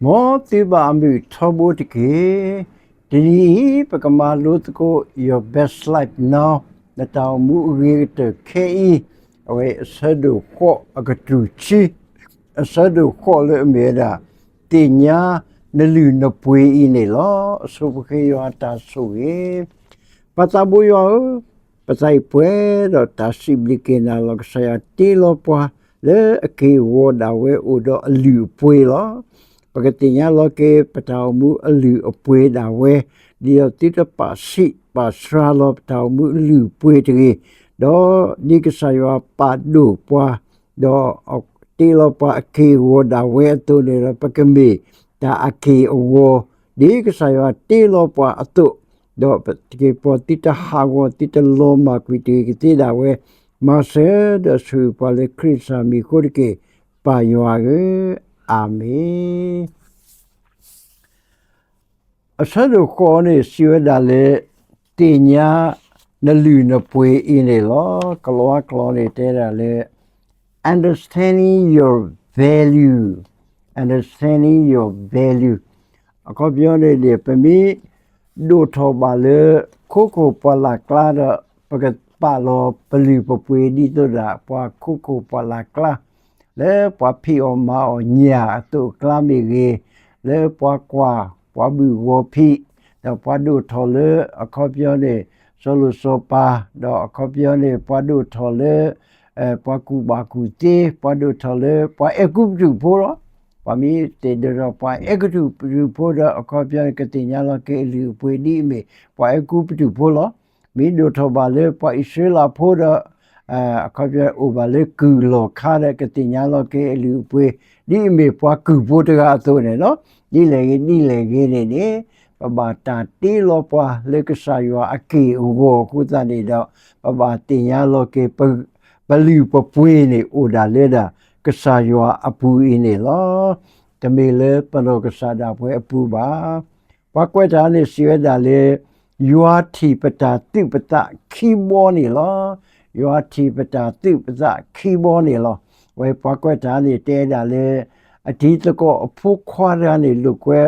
မ်သုဘၣ်အမုာ်ထီဘိတက့ၢ်. တနံၤအံၤ ပကမၤလိသကိး Your Best Life Now နတၢ်အိၣ်မူအဂ့ၤကတၢၢ်ခဲအံၤ, အဝဲအဆၢဒိၣ်ဃိးအကတြူၢ်ဆံ, အဆၢဒိၣ်ဃိးလၢအမ့ၢ်ဝဲဒၣ် သ့ၣ်ညါနလုၢ်နပှ့ၤအံၤန့ၣ်လီၤ. အဆိပဃ့ယွၤအတၢ်ဆိၣ်ဂ့ၤ ပၢ်သးဘိယွၤဧၢ, ပသးအံၤပှဲၤဒီးတၢ်စံးဘျုးက့ၤနၤလီၤ. ကစၢ်ယွၤတ့လီၤပှၤလၢအက့ၢ်အဂီၤဒၣ်ဝဲအိၣ်ဒီးအလုၢ်အပှ့ၤလီၤ. ပကသ့ၣ်ညါလီၤက့ၤပတၢ်အိၣ်မူအလုၢ်အပှ့ၤဒၣ်ဝဲ, ဒ်သိးသုတပာ်ဆံးပာ်စှၤလီၤပတၢ်အိၣ်မူအလုၢ်အပှ့ၤတဂ့ၤ, ဒီးဒ်ကစၢ်ယွၤပာ်ဒိၣ်ပှၤ ဒီးတ့လီၤပှၤအက့ၢ်အဂီၤဒၣ်ဝဲအသိးန့ၣ်ဒီး ပကမ့ၢ်တၢ်အက့ၢ်အဂီၤ ဒ်ကစၢ်ယွၤတ့လီၤပှၤအသိး, ဒီးတက့ၢ်ပှၤသုတဟးဂီၤ သုတလီၤမၢ်ကွံာ်တဂ့ၤကသ့ဒၣ်ဝဲ, မၤစၢၤဒီးဆိၣ်ဂ့ၤပှၤလၢခရံာ်ကစၢ်မံၤအဃိတက့ၢ်, ပၢ်ယွၤဧၢ, အၤမ့ၣ်. အဆၢဒိၣ်ဃိးန့ၣ် စံးဝဲဒၣ်လၢ သ့ၣ်ညါနလုၢ်နပှ့ၤအံၤန့ၣ်လီၤ. ကလံးဝါကျိာ်န့ၣ်တဲဒၣ်လၢ understanding your value, understanding your value အခီပညီန့ၣ်န့ၣ် ပမ့ၢ်ဒိၣ်ထီၣ်ဘၣ်လၢ ခိခိၣ်ပှၢ်လၢ်ကျါဒီး ပကပာ်လီၤပလုၢ်ပပှ့ၤဒ်သိးဒၣ် ပှၤခိခိၣ်ပှၢ်လၢ်ကျါ လၢပှၤဖံးအီၣ်မၤအီၣ်ညၣ်အသိးအကျါမ့ၢ်ဂ့ၤ, လၢပှၤကွၢ် ပှၤဘုၣ်ဂီၤဖံး, ဒီးပှၤဒိၣ်ထီၣ်လၢအခီပညီန့ၣ် စီၤလိၤစီၤပၤ, ဒီးအခီပညီန့ၣ် ပှၤဒိၣ်ထီၣ်လၢ ပှၤကူၣ်ဘၣ်ကူၣ်သ့, ပှၤဒိၣ်ထီၣ်လၢပှၤအဲၤကူပတူးဖိလီၤ. ပှၤမ့ၢ်သ့ၣ်ဒိၣ်ထီၣ်ပှၤအဲၤကူပတူးဖိဒီး အခီပညီန့ၣ် ကသ့ၣ်ညါလီၤက့ၤအလုၢ်အပှ့ၤဒ်အမ့ၢ် ပှၤအဲၤကူပတူးဖိလီၤ. မ့ၢ်ဒိၣ်ထီၣ်ဘၣ်လၢပှၤအံၣ်စရ့လးဖိဒီး အခီပညီအိၣ်ဘၣ်လၢကုၢ်လီၢ်ခါဒီး ကသ့ၣ်ညါလီၤက့ၤအလုၢ်အပှ့ၤ ဒ်အမ့ၢ်ပှၤကုၢ်ဖိတဂၤအသိးန့ၣ်လီၤ. ဒ်လဲၣ်ဂ့ၤဒ်လဲၣ်ဂ့ၤန့ၣ်န့ၣ် ပဘၣ်တၢ်တ့လီၤပှၤလၢကစၢ်ယွၤအက့ၢ်အဂီၤအဃိသတးန့ၣ်ဒီး ပဘၣ်သ့ၣ်ညါလီၤက့ၤ ပလုၢ်ပပှ့ၤန့ၣ်အိၣ်ဒၣ်လၢဒၣ် ကစၢ်ယွၤအပူၤအံၤန့ၣ်လီၤ. တမ့ၢ်လၢပနီၢ်ကစၢ်ဒၣ်ပှဲၤအပူၤဘၣ်. ပှၤကွဲးတၢ်န့ၣ်စံးဝဲဒၣ်လၢ ယွၤထံၣ်ပတၢ်သုးပသးခံဘီန့ၣ်လီၤ. ယွၤထံၣ်ပတၢ်သုးပသးခံဘီန့ၣ်လီၤ. ဝဲပှၤကွဲးတၢ်န့ၣ်တဲဒၣ်လၢ အတံၤသကိးအဖိခွါတဂၤန့ၣ် လိာ်ကွဲ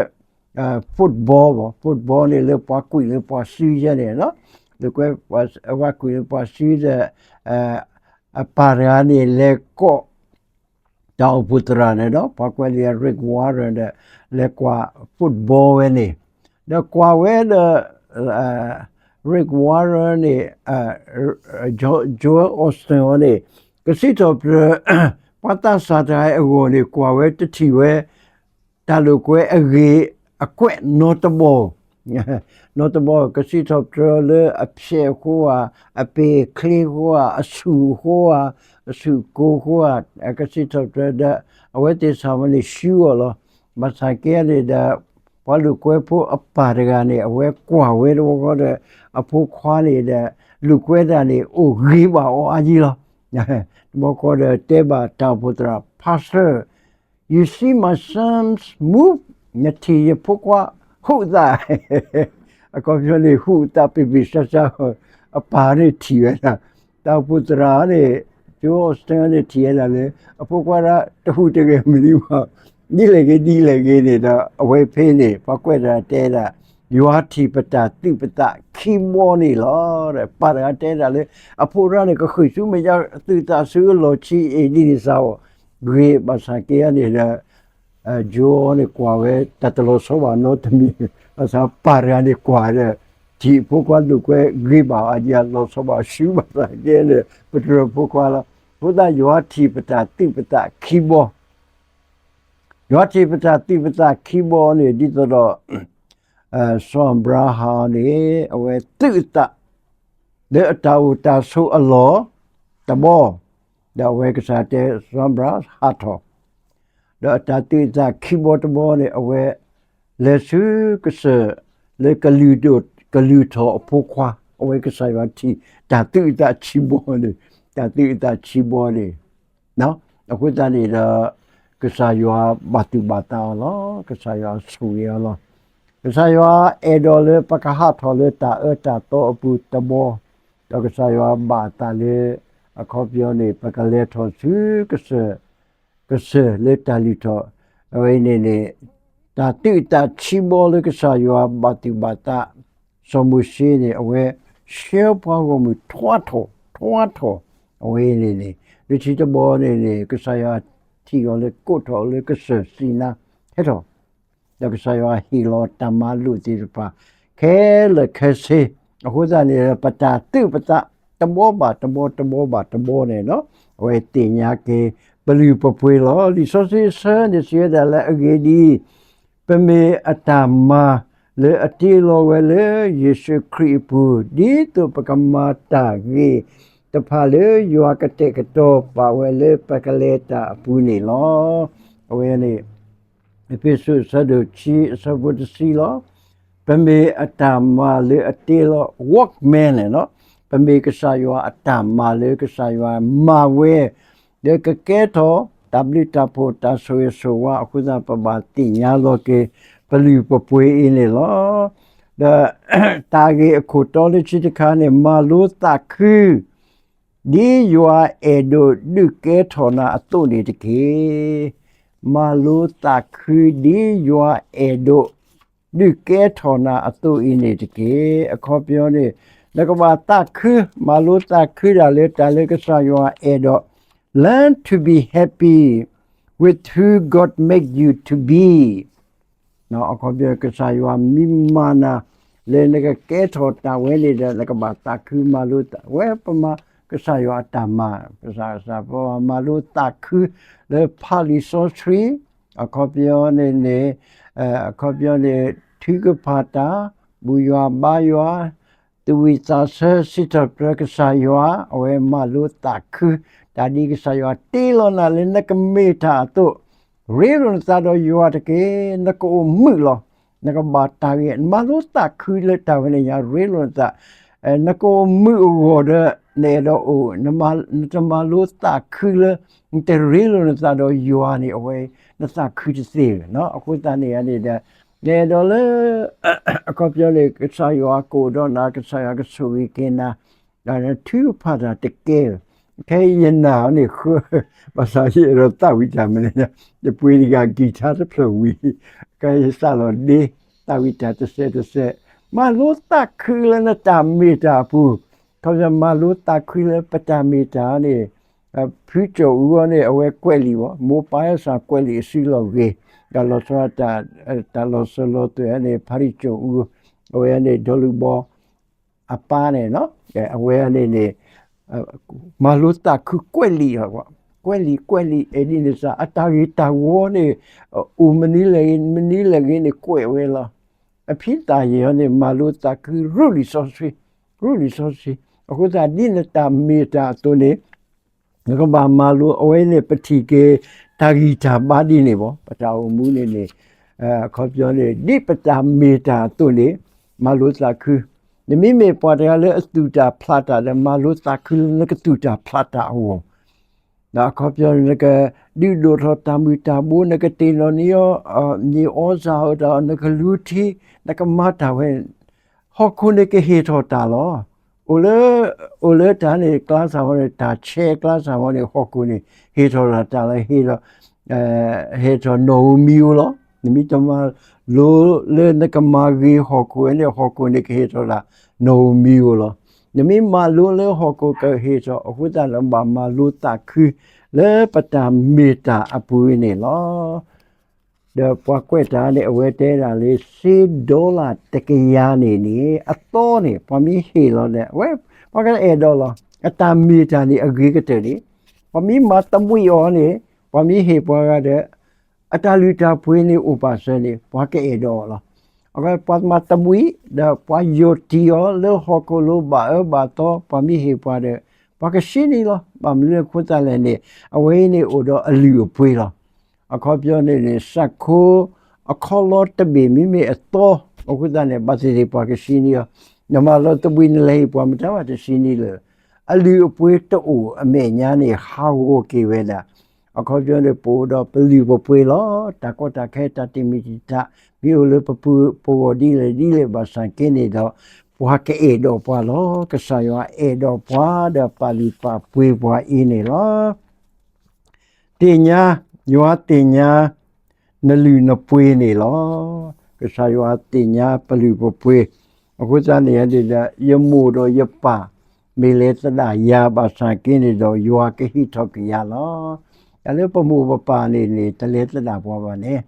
football ဘၣ်, football န့ၣ်လၢပှၤကွံာ်လၢပှၤစုယဲန့ၣ်လီၤ. လိာ်ကွဲ ပှၤကွံာ်လၢပှၤစုဒီး အပၢ်တဂၤန့ၣ် လဲၤကိး တၢ်အိၣ်ဖှိၣ်သရၣ်န့ၣ်ဒီး ပှၤကွဲးလံာ် Rick Warren ဒီး လဲၤကွၢ် football ဝဲန့ၣ်, ဒီးကွၢ်ဝဲဒီး Rick Warren န့ၣ် Joel Osteen အီၤန့ၣ် ကစံးထီၣ်ပတြၢၤ ပှၤသးစၢ်တဂၤအဂီၢ်န့ၣ် ကွၢ်ဝဲတထံၣ်ဝဲ တၢ်လိာ်ကွဲအဂ့ၤအကွဲးနီတဘီ နီတဘီ ကစံးထီၣ်ပတြၢၤလၢအဖျဲးအဃိဧါ, အပ့ၤအချ့အဃိဧါ, အဆူၣ်အဃိဧါ, အဆူၣ်ကိၤအဃိဧါ, ကစံးထီၣ်ပတြၢၤဒီး အဝဲသ့ၣ်ဆၣ်မီၤန့ၣ် ရှူအီၤလီၤ. ဘၣ်ဆၣ်က့န့ၣ်ဒီး ပှၤလိာ်ကွဲဖိအပၢ်တဂၤန့ၣ် အဝဲကွၢ်ဝဲတဝီဃီဒီး အဖိခွါန့ၣ်ဒီး လိာ်ကွဲတၢ်န့ၣ် အိၣ်ဂ့ၤဘၣ်အီၤအါယံၤလီၤ. တဘီဃီဒီးတဲဘၣ်တၢ်အိၣ်ဖှိၣ်သရၣ် Pastor, you see my son's move? နထံၣ်ယဖိခွါဟူးအသး အခီပညီန့ၣ် ဟူးအသးပ့ၤပ့ၤဆှါဆှါ အပၢ်န့ၣ်ထံၣ်ဝဲဒၣ် တၢ်အိၣ်ဖှိၣ်သရၣ်န့ၣ် Joel Osteen န့ၣ်ထံၣ်ဝဲဒၣ်လၢ အဖိခွါဒၣ်တဟူးတဂဲၤမနုၤဘၣ် ဒ်လဲၣ်ဂ့ၤဒ်လဲၣ်ဂ့ၤန့ၣ်ဒီး အဝဲဖဲန့ၣ် ပှၤကွဲးတၢ်တဲဒၣ် ယွၤထံၣ်ပတၢ်သုးပသးခံဘီန့ၣ်လီၤ. ပၢ်တဂၤတဲဒၣ်လၢ အဖိခွါန့ၣ် ကဃုာ်ဆူမဲာ်ညါသုးသးဆူအလီၢ်ခံအံၤဒ်န့ၣ်စ့ၢ်ကီး ဂ့ၤဘၣ်ဆၣ်က့န့ၣ်ဒီး Joel န့ၣ်ကွၢ်ဝဲတၢ်တလီၤဆီဘၣ်နီတမံၤ ဘၣ်ဆၣ်ပၢ်တဂၤန့ၣ်ကွၢ်ဒီး ထံၣ်အဖိခွါလိာ်ကွဲဂ့ၤဘၣ်အါယံၤ လီၤဆီဘၣ်ဆူဘၣ်ဆၣ်က့န့ၣ် ပတြၢၤဖိခွါလီၤ. အဃိသတးယွၤထံၣ်ပတၢ်သုးပသးခံဘီ ယွၤထံၣ်ပတၢ်သုးပသးခံဘီန့ၣ် ဒ်သိးဒီး စီၤအၤဘြၤဟၣ်န့ၣ် အဝဲသုးအသး လၢအတၢ်အိၣ်တၢ်ဆိးအလီၢ်တဘီ, ဒီးအဝဲကစၢ်တဲစီၤအၤဘြၤဟၣ်ဟးထီၣ်, ဒီးအတၢ်သုးအသးခံဘီတဘီန့ၣ် အဝဲလဲၤဆူကစၢၢ်လၢကလုၢ်ဒိၣ်ကလုၢ်ထီၣ်အဖိခွါ, အဝဲကစၢ်ယွၤထံၣ်တၢ်သုးအသးခံဘီန့ၣ်, တၢ်သုးအသးခံဘီန့ၣ် အဃိသတးန့ၣ်ဒီး ကစၢ်ယွၤဘၣ်သူၣ်ဘၣ်သးအီၤလီၤ. ကစၢ်ယွၤဆိၣ်ဂ့ၤအီၤလီၤ. ကစၢ်ယွၤအဲၣ်ဒိးလၢပကဟးထီၣ်လၢတၢ်အၢတၢ်သီအပူၤတဘီ, ဒီးကစၢ်ယွၤဘၣ်အသးလၢ အခီပညီန့ၣ် ပကလဲၤထီၣ်ဆူကစၢၢ်, ကစၢၢ်လၢတၢ်လုၢ်ထီၣ်, အဝဲအံၤန့ၣ်န့ၣ် တၢ်သုးတၢ်ဆံးဘီလၢကစၢ်ယွၤဘၣ်သူၣ်ဘၣ်သး စီၤမိၤၡ့န့ၣ် အဝဲ ဆှၢပှၤဂီၢ်မုၢ်ထွါထီၣ် ထွါထီၣ် အဝဲန့ၣ်န့ၣ် လၢခံတဘီန့ၣ်န့ၣ် ကစၢ်ယွၤထံၣ်အီၤလၢကိးထီၣ်လၢကစၢၢ်စံနါ ဟဲထီၣ် ဒီးကစၢ်ယွၤဟ့ၣ်လီၤတၢ်မၤလိာ်သ့ၣ်တဖၣ် ခဲလၢာ်ခဲဆ့ အဃိသတးန့ၣ် ပတၢ်သုးပသး တဘီဘၣ်တဘီ တဘီဘၣ်တဘီန့ၣ်လီၤ. အဝဲသ့ၣ်ညါက့ၤ ပလုၢ်ပပှ့ၤလီၤ. လံာ်စီဆှံအဆၢန့ၣ် စံးဝဲဒၣ်လၢအဂ့ၢ်ဒ်အံၤ, ပမ့ၢ်အတၢ်မၤလၢအတ့လီၤဝဲလၢယ့ၣ်ၡူးခရံာ်အပူၤ, ဒ်သိးပကမၤတၢ်ဂ့ၤတဖၣ်လၢယွၤကတဲာ်ကတီၤပာ်ဝဲလၢပကလဲၤတၢ်အပူၤန့ၣ်လီၤ. အဝဲန့ၣ် အ့းဖ့းစူးအဆၢဒိၣ်ခံအဆၢဖိတဆံလီၤ. ပမ့ၢ်အတၢ်မၤလၢအတ့လီၤ workman န့ၣ်လီၤ. ပမ့ၢ်ကစၢ်ယွၤအတၢ်မၤလၢကစၢ်ယွၤမၤဝဲ ဒီးကကဲထီၣ်တၢ်ဘျုးတၢ်ဖှိၣ်တၢ်ဆိၣ်ဂ့ၤဆိၣ်ဝါအဃိသတး ပဘၣ်သ့ၣ်ညါလီၤက့ၤ ပလုၢ်ပပှ့ၤအံၤန့ၣ်လီၤ. ဒီးတၢ်ဂ့ၢ်အခိၣ်တီလၢခံတခါန့ၣ် မၤလိသးခု ဒ်ယွၤအဲၣ်ဒိးဒုးကဲထီၣ်နၤအသိးန့ၣ်တက့ၢ်. မၤလိသးခု ဒ်ယွၤအဲၣ်ဒိးဒုးကဲထီၣ်နၤအသိးအံၤန့ၣ်တက့ၢ်. အခီပညီန့ၣ် နကဘၣ်သးခု မၤလိသးခုဒၣ်လၢတၢ်လၢကစၢ်ယွၤအဲၣ်ဒိး Learn to be happy with who God make you to be အခီပညီ ကစၢ်ယွၤမ့ၢ်မၤနၤ လၢနကကဲထီၣ်တၢ်ဝဲန့ၣ်ဒီး နကဘၣ်သးခုမၤလိသး ဝဲပမၤကစၢ်ယွၤအတၢ်မၤ ကစၢ်ကစၢ်ပမၤလိသးခု လၢဖးလံာ်စီဆှံ အခီပညီန့ၣ်န့ၣ် အခီပညီန့ၣ် ထုကဖၣ်တၢ် ဘူၣ်ယွၤဘါယွၤ သူၣ်ဝံၣ်သးဆၢ စံးထီၣ်ပတြၢၤကစၢ်ယွၤ အဝဲမၤလိသးခု တၢ်ဒ်ကစၢ်ယွၤတ့လီၤနၤလၢနကမ့ၢ်တၢ်အသိး ရ့လိာ်နသးဒီးယွၤတက့ၢ်. နကအိၣ်မုာ်လီၤ. နကဘၣ်တၢ်ဂ့ၤ နမၤလိသးခုလၢတၢ်ဝဲန့ၣ်ညါ ရ့လိာ်နသး နကအိၣ်မုာ်အဂီၢ်ဒီး နအဲၣ်ဒိးအိၣ် နတမၤလိသးခုလၢ နတရ့လိာ်နသးဒီးယွၤန့ၣ် အဝဲ နသးခုတသ့ဘၣ်. အဃိသတးန့ၣ်န့ၣ်ဒီး နအဲၣ်ဒိးလၢ အခီပညီန့ၣ် ကစၢ်ယွၤကအိၣ်ဒီးနၤ ကစၢ်ယွၤကဆိၣ်ဂ့ၤက့ၤနၤ ဒီးနထုကဖၣ်တၢ်တကဲဘၣ်. ခဲအံၤယနာ်အီၤန့ၣ်ဃၢ ဘၣ်ဆၣ်ယအဲၣ်ဒိးသးဝံၣ်တၢ်မနုၤလဲၣ် ယပှ့ၤတဂၤကံၢ်ထါတဖျၢၣ်ဝံၤ ကယသးလီၤဒ့ သးဝံၣ်တၢ်တစဲးတစဲး မၤလိသးခုလၢနတၢ်မ့ၢ်တၢ်အပူၤ ခီပညီမၤလိသးခုလၢပတၢ်မ့ၢ်တၢ်န့ၣ် ဖုကၠီၣ်အူအီၤန့ၣ် အဝဲကွဲးလံာ်ဘၣ် မိၢ်ပၢ်ယဲစၢ်ကွဲးလံာ်အစုလီၢ်ဂ့ၤ ဒီးလီၤဆီဒၣ်တၢ် တၢ်လီၤစၢၤလီၤသွဲၣ်န့ၣ် ဖါတံၣ်ကၠီၣ်အူ အဝဲန့ၣ် ဒီလူၣ်ဘီ အပၢ်န့ၣ် အဝဲန့ၣ်န့ၣ် မၤလိသးခုကွဲးလံာ် ကွဲးလံာ်ကွဲးလံာ် အဲၣ်ဒ်န့ၣ်စ့ၢ် အတၢ်ဂ့ၤတၢ်ဝီန့ၣ် အိၣ်မနုၤလဲၣ်ဂ့ၤ မနုၤလဲၣ်ဂ့ၤန့ၣ် ကွဲးဝဲလီၤ. အဖံသးယံာ်အီၤန့ၣ် မၤလိသးခု ရူၢ်လံာ်စီဆှံ ရူၢ်လံာ်စီဆှံ အဃိသတး ဒ်နတၢ်မ့ၢ်တၢ်အသိးန့ၣ် နကဘၣ်မၤလိ အဝဲန့ၣ် ပထံၣ်က့ၤ တၢ်ဂံၢ်တၢ်ဘါဒ်န့ၣ်ဘၣ် ပတၢ်အိၣ်မူန့ၣ်န့ၣ် အခီပညီန့ၣ် ဒ်ပတၢ်မ့ၢ်တၢ်အသိးန့ၣ် မၤလိသးခု နမ့မ့ၢ်ပှၤတဂၤလၢအသူၣ်တၢ်ဖျးတၢ်ဒီး မၤလိသးခုလၢနကသူၣ်တၢ်ဖျးတၢ်အဂီၢ် ဒီးအခီပညီန့ၣ် နကဒုးဒိၣ်ထီၣ်တၢ်မုၢ်တၢ်ဘိ နကတ့ၢ်နီၣ်န့ၢ်အီၤ မ့ၢ်အီစၢ်အတၢ် နကလူထံ နကမၤတၢ်ဝဲ ဟီၣ်ခိၣ်န့ၣ်ကဟ့ၣ်ထီၣ်တၢ်လီၤ. အိၣ်လၢ အိၣ်လၢတၢ်န့ၣ် ကျါစၢ်ဝဲန့ၣ် တၢ်ဆဲးကျါစၢ်ဝဲန့ၣ် ဟီၣ်ခိၣ်န့ၣ် ဟ့ၣ်ထီၣ်တၢ်လၢ ဟ့ၣ်ထီၣ် ဟ့ၣ်ထီၣ်နီၣ်ဧိၤမံၤဧိၤလီၤ. နမ့ၢ်တမၤလိလၢနကမၤဂ့ၤဟီၣ်ခိၣ်ဝဲန့ၣ် ဟီၣ်ခိၣ်န့ၣ်ကဟ့ၣ်ထီၣ်တၢ် နီၣ်ဧိၤမံၤဧိၤလီၤ. နမ့ၢ်မၤလိလၢဟီၣ်ခိၣ်ကဟ့ၣ်ထီၣ် အဃိသတးလၢဘၣ်မၤလိသးခု လၢပတၢ်မ့ၢ်တၢ်အပူၤန့ၣ်လီၤ. ဒီးပှၤကွဲးတၢ်န့ၣ် အဝဲတဲဒၣ်လၢ စ့ဒီလၣ်တကယၤန့ၣ်န့ၣ် အသီန့ၣ် ပှၤမ့ၢ်ဟ့ၣ်လီၤဒီး အဝဲ ပှၤကအဲၣ်ဒိးလီၤ. အတၢ်မ့ၢ်တၢ်န့ၣ် အဂ့ၤကတၢၢ်န့ၣ် ပှၤမ့ၢ်မၤသဘှံးအီၤန့ၣ် ပှၤမ့ၢ်ဟ့ၣ်ပှၤဂၤဒီး အတၢ်လုၢ်တၢ်ပှ့ၤန့ၣ်အိၣ်ပာ်စၢၤန့ၣ် ပှၤကအဲၣ်ဒိးအီၤလီၤ. အဝဲပှၤမၤသဘှံး ဒီးပှၤယိာ်တံၢ်အီၤလၢဟီၣ်ခိၣ်လိၤဘၣ်အၢဘၣ်သီ ပှၤမ့ၢ်ဟ့ၣ်ပှၤဒီး ပှၤကဆှံန့ၣ်လီၤ. ဘၣ်မနုၤအဃိသတးလဲၣ်န့ၣ် အဝဲအံၤန့ၣ်အိၣ်ဒီးအလုၢ်အပှ့ၤလီၤ. အခီပညီန့ၣ်န့ၣ် စးခိအခီလီတဘ့ၣ်မ့မ့ၢ်အသီ အဃိသတးန့ၣ် ဘၣ်သ့ၣ်သ့ၣ်ပှၤကဆှံန့ၢ်အီၤ, နမၤလီၤသဘှံးနလဲၤဟ့ၣ်ပှၤမတၤဘၣ်တဆှံန့ၢ်လၢၤ. အလုၢ်အပှ့ၤတအိၣ်အမဲာ်ညါန့ၣ် ဟးဂီၤက့ၤဝဲဒၣ်. အခီပညီန့ၣ် ပအိၣ်ဒီးပလုၢ်ပပှ့ၤလီၤ. တၢ်ကီတၢ်ခဲတၢ်တမံၤတံာ်တာ် မ့ၢ်အိၣ်လၢပပူၤပဂီၢ်ဒ်လဲၣ်ဒ်လဲၣ်ဘၣ်ဆၣ်က့န့ၣ်ဒီး ပှၤကအဲၣ်ဒိးပှၤလီၤ. ကစၢ်ယွၤအဲၣ်ဒိးပှၤဒီးပာ်လုၢ်ပာ်ပှ့ၤပှၤအံၤန့ၣ်လီၤ. သ့ၣ်ညါ, ယွၤသ့ၣ်ညါ, နလုၢ်နပှ့ၤန့ၣ်လီၤ. ကစၢ်ယွၤသ့ၣ်ညါပလုၢ်ပပှ့ၤ, အဃိသတးန့ၣ်ဒီး ယမိၢ်ဒီးယပၢ် မ့ၢ်လဲၤသဒၣ်ယၤဘၣ်ဆၣ်က့န့ၣ်ဒီး ယွၤကဟံးထီၣ်က့ၤယၤလီၤ. တၢ်လၢပမိၢ်ပပၢ်န့ၣ်န့ၣ် တလဲၤသဒၣ်ပှၤဘၣ်န့ၣ်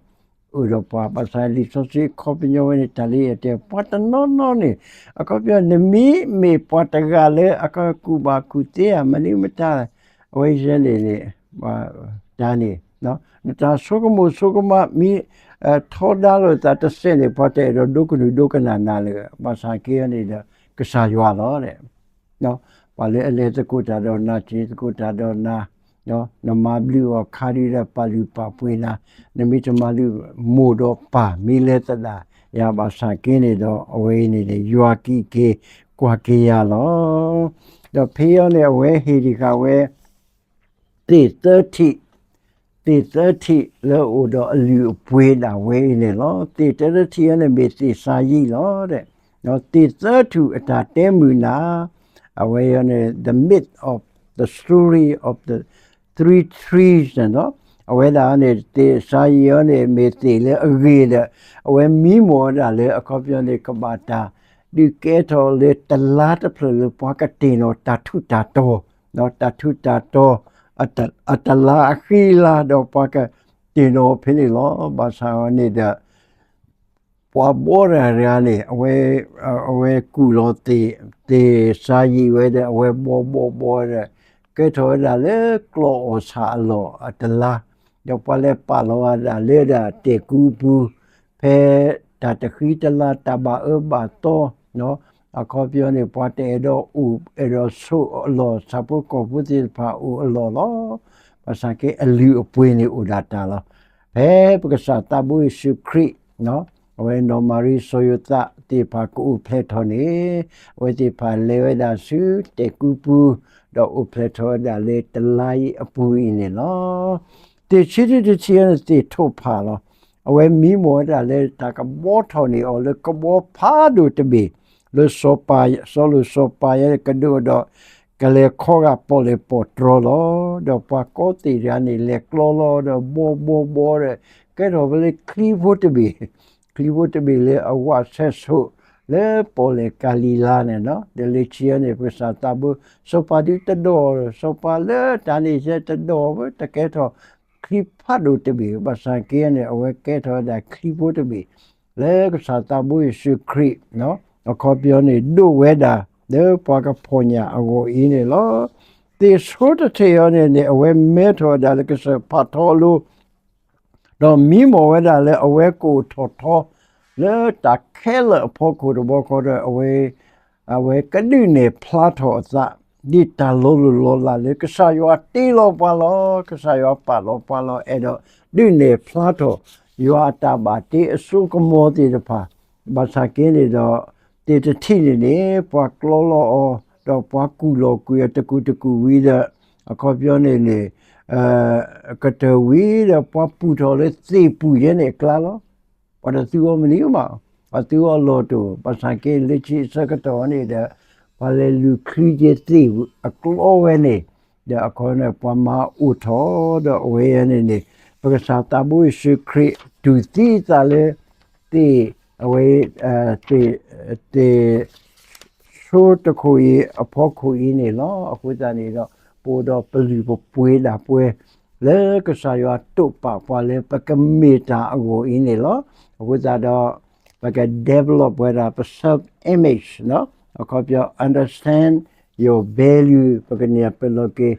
အိၣ်ဒီးပှၤ ဘၣ်ဆၣ်လံာ်စီဆှံခီပညီဝဲန့ၣ် တၢ်လၢယတဲ ပှၤတနီၤနီၤန့ၣ် အခီပညီ နမ့ၢ်မ့ၢ်ပှၤတဂၤလၢအကကူၣ်ဘၣ်ကူၣ်သ့ဧါ မနုၤမတၤ အဝဲယဲန့ၣ်န့ၣ် တၢ်န့ၣ် နတၢ်ဆိကမိၣ်ဆိကမးမ့ၢ်ထီဒါလိာ်သးတစဲးန့ၣ် ပှၤတအဲၣ်ဒိးဒိကနၣ်ဒိကနၣ်နၤလၢၤ ဘၣ်ဆၣ်က့န့ၣ်ဒီး ကစၢ်ယွၤလီၤ. ပှၤလၢအလဲၤသကိးတၢ်ဒီးနၤ စံးသကိးတၢ်ဒီးနၤ နမၤဘျုးအီၤခါဒုဒီး ပာ်လုၢ်ပာ်ပှ့ၤနၤ, နမ့ၢ်တမၤလုၢ် မိၢ်ဒီးပၢ်မ့ၢ်လဲၤသဒၣ်ယၤဘၣ်ဆၣ်က့န့ၣ်ဒီး အဝဲအံၤန့ၣ်န့ၣ် ယွၤကဟံးက့ၤကွၢ်က့ၤယၤလီၤ. ဒီးဖဲအံၤန့ၣ် အဝဲဟ့ၣ်ဒံးဃာ်ဝဲ သ့ၣ်သၢထံၣ်, သ့ၣ်သၢထံၣ်လၢအအိၣ်ဒီးအလုၢ်အပှ့ၤဒၣ်ဝဲအံၤန့ၣ်လီၤ. သ့ၣ်တၢတထံၣ်အံၤန့ၣ် မ့ၢ်သ့ၣ်စၤယံးလီၤ. ဒီးသ့ၣ်သၢထံၣ်အတၢ်တဲမုာ်နၤ, အဝဲအံၤန့ၣ် the myth of the story of the three trees န့ၣ်လီၤ. အဝဲဒၣ်န့ၣ် သ့ၣ်စၤယံးအံၤန့ၣ် မ့ၢ်သ့ၣ်လၢအဂ့ၤဒီး အဝဲမံမီၢ်ဝဲဒၣ်လၢအခီပညီန့ၣ် ကဘၣ်တၢ်ဒုးကဲထီၣ်လၢတလါတဖျၢၣ်လၢပှၤကတ့ၢ်နီၣ်တၢ်ထူးတၢ်တီၤ, တၢ်ထူးတၢ်တီၤ အတလါအဃံအလၤ ဒီးပှၤကတ့ၢ်နီၣ်ဖဲန့ၣ်လီၤ. ဘၣ်ဆၣ်အီၤန့ၣ်ဒီး ပှၤဘီတဂၤန့ၣ် အဝဲကူၣ်လီၤသ့ၣ် သ့ၣ်စၤယံးဝဲဒီး အဝဲဘီဘီဘီဒီး ကဲထီၣ်ဝဲဒၣ်လၢကျီၢ်အီၣ်ဆၣ်အလီၢ်အတလါ, ဒီးပှၤလဲၤပာ်လီၤဝဲဒၣ်လၢဒၣ်တဲာ်ကူပူၤ ဖဲတၢ်တဃံတလၤ တၢ်ဘၣ်အၢဘၣ်သီ အခီပညီန့ၣ် ပှၤတအဲၣ်ဒိးအိၣ် အဲၣ်ဒိးဆိးအလီၢ် ဆၣ်ဖိကီၢ်ဖိသ့ၣ်တဖၣ်အိၣ်အလီၢ်လီၤ. ဘၣ်ဆၣ်က့အလုၢ်အပှ့ၤန့ၣ်အိၣ်ဒၣ်တၢ်လီၤ. ဖဲပကစၢ်သးဘိယ့ၣ်ၡူးခရံာ် အဝဲနီၢ်မၤရံစီၤယိၤသးသ့ၣ်တဖၣ်ကအိၣ်ဖျဲၣ်ထီၣ်န့ၣ် အဝဲသ့ၣ်တဖၣ်လဲၤဝဲဒၣ်ဆူတဲာ်ကူပူၤ ဒီးအိၣ်ဖျဲၣ်ထီၣ်ဝဲဒၣ်လၢတလါအံၤအပူၤအံၤန့ၣ်လီၤ. သ့ၣ်ဆံတထံၣ်အံၤန့ၣ် သ့ၣ်ထိၣ်ဖးလီၤ. အဝဲမံမီၢ်ဝဲဒၣ်လၢတၢ်ကဘှီထီၣ်န့ၢ်အီၤလၢကဘှီဖးဒိၣ်တဘ့ၣ် လၢစီၤပၤ စီၤလိာ်စီၤပၤယဲကဒိၣ်ဒီး ကလဲၤခီဂာ်ပီၣ်လဲၣ်ပီၣ်တြီၤလီၤ. ဒီးပှၤကီသ့ၣ်တဂၤန့ၣ် လဲၤကျီလီၤဒီးဘီဘီဘီဒီး ကဲထီၣ်ဖဲလၢချံဖိတဘ့ၣ် ချံဖိတဘ့ၣ်လၢအဝးဆဲးဆိး လၢပီၣ်လဲၣ်ကၤလံၤလါန့ၣ်လီၤ. ဒီးလၢခံန့ၣ် ပကစၢ်သးဘိ စီၤပၤဒုးတဒီး စီၤပၤလၢတၢ်န့ၣ်ယဲတဒီးဝဲ တကဲထီၣ်ချံဖးဒိၣ်တဘ့ၣ် ဘၣ်ဆၣ်က့န့ၣ် အဝဲကဲထီၣ်ဝဲဒၣ်ချံဖိတဘ့ၣ် လၢကစၢ်သးဘိယ့ၣ်ၡူးခရံာ် အခီပညီန့ၣ် ဒိၣ်ဝဲဒၣ် လၢပှၤကဖီၣ်ညၣ်အဂီၢ်အံၤန့ၣ်လီၤ. သ့ၣ်ဆိတထံၣ်အံၤန့ၣ်န့ၣ် အဝဲမဲထီၣ်ဝဲဒၣ်လၢကစၢၢ်ဖးထီအလိၤ ဒီးမံမီၢ်ဝဲဒၣ်လၢအဝဲကအိၣ်ထီၣ်ထီ လၢတၢ်ခဲလၢာ်အဖီခိၣ်တဘျီဃီဒီး အဝဲ အဝဲကဒုးနဲၣ်ဖျါထီၣ်အသး ဒ်တၢ်လီၤလိၢ်လီၤလးလၢကစၢ်ယွၤတ့လီၤပှၤလီၤ. ကစၢ်ယွၤပာ်လီၤပှၤလီၤ အဲၣ်ဒိးဒုးနဲၣ်ဖျါထီၣ် ယွၤအတၢ်ဘၣ်တ့အစိကမီၤသ့ၣ်တဖၣ် ဘၣ်ဆၣ်က့န့ၣ်ဒီး သ့ၣ်တထံၣ်န့ၣ်န့ၣ် ပှၤကျီလီၤအီၤ ဒီးပှၤကူၣ်လီၤကွံာ်အီၤတကူာ်တကူာ်ဝံၤဒီး အခီပညီန့ၣ်န့ၣ် ကတၢၢ်ဝံၤဒီး ပှၤပူၤထီၣ်လၢသ့ၣ်ပူၤယဲန့ၣ်အကျါလီၤ. ပှၤတသူအီၤမနုၤမး, ပှၤသူအီၤလီၢ်တအိၣ်, ဘၣ်ဆၣ်က့လၢခံအဆၢကတီၢ်န့ၣ်ဒီး ပှၤလဲၤလူၤချုးက့ၤသ့ၣ်အကျီဝဲန့ၣ်, ဒီးအခီန့ၣ် ပှၤမၤအိၣ်ထီၣ်ဒီးအဝဲန့ၣ်န့ၣ် ပကစၢ်သးဘိယ့ၣ်ၡူးခရံာ် တူၢ်သံအသးလၢ သ့ၣ်, အဝဲ သ့ၣ်, သ့ၣ် ဆိတခိၣ်အံၤအဖီခိၣ်အံၤန့ၣ်လီၤ. အဃိသတးန့ၣ်ဒီး ပအိၣ်ဒီးပလုၢ်ပပှ့ၤဒၣ်ပှဲၤ လၢကစၢ်ယွၤတိာ်ပာ်ပှၤလၢပကမ့ၢ်တၢ်အဂီၢ်အံၤန့ၣ်လီၤ. အဃိသတးဒီး ပက develop ဝဲဒၣ်ပ self image အခီပညီ understand your value ပကန့ၢ်ပလီၢ်က့ၤ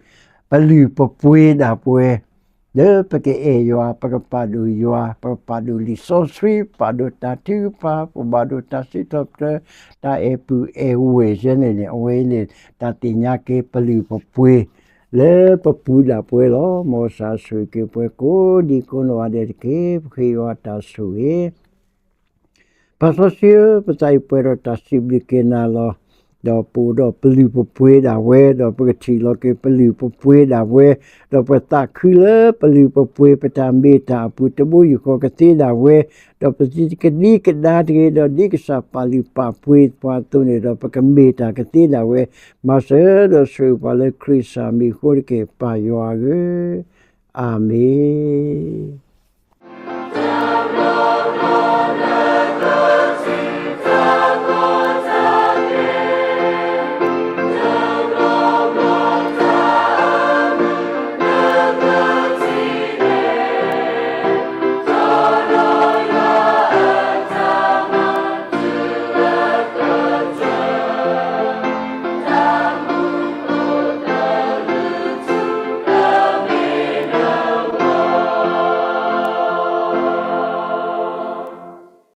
ပလုၢ်ပပှ့ၤဒၣ်ပှဲၤ လၢပကအဲၣ်ယွၤ, ပကပာ်ဒိၣ်ယွၤ, ပကပာ်ဒိၣ်လံာ်စီဆှံ, ပာ်ဒိၣ်တၢ်ထုကဖၣ်, ပဘၣ်ဒိၣ်တၢ်စံးထီၣ်ပတြၢၤ, တၢ်အဲၣ်ပုၢ်အဲၣ်ဝဲၢ်ယဲန့ၣ်န့ၣ် အဝဲအံၤန့ၣ် တၢ်သ့ၣ်ညါက့ၤပလုၢ်ပပှ့ၤ လၢပပူၤဒၣ်ပှဲၤလီၤ. မ်ကစၢ်ဆိၣ်ဂ့ၤက့ၤပှၤကိးဒံကိးနီၢ်ဂၤဒဲးတက့ၢ်. ပဃ့ယွၤတၢ်ဆိၣ်ဂ့ၤ ပၢ်စီဆှံဧၢ, ပသးအံၤပှဲၤဒီးတၢ်စံးဘျုးက့ၤနၤလီၤ. ဒီးပအိၣ်ဒီးပလုၢ်ပပှ့ၤဒၣ်ဝဲ, ဒီးပကထံၣ်လီၤက့ၤပလုၢ်ပပှ့ၤဒၣ်ဝဲ, ဒီးပသးခုလၢပလုၢ်ပပှ့ၤ ပတၢ်မ့ၢ်တၢ်အပူၤ တဘိယူၢ်ဃီကသ့ဒၣ်ဝဲ, ဒီးပသုတကဒံကဒါတဂ့ၤ, ဒီးဒ်ကစၢ်ပာ်လုၢ်ပာ်ပှ့ၤပှၤအသိးန့ၣ်ဒီး ပကမ့ၢ်တၢ်ကသ့ဒၣ်ဝဲ, မၤစၢၤဒီးဆိၣ်ဂ့ၤပှၤလၢခရံာ်စၢ်မံၤအဃိတက့ၢ်, ပၢ်ယွၤဧၢ, အၤမ့ၣ်.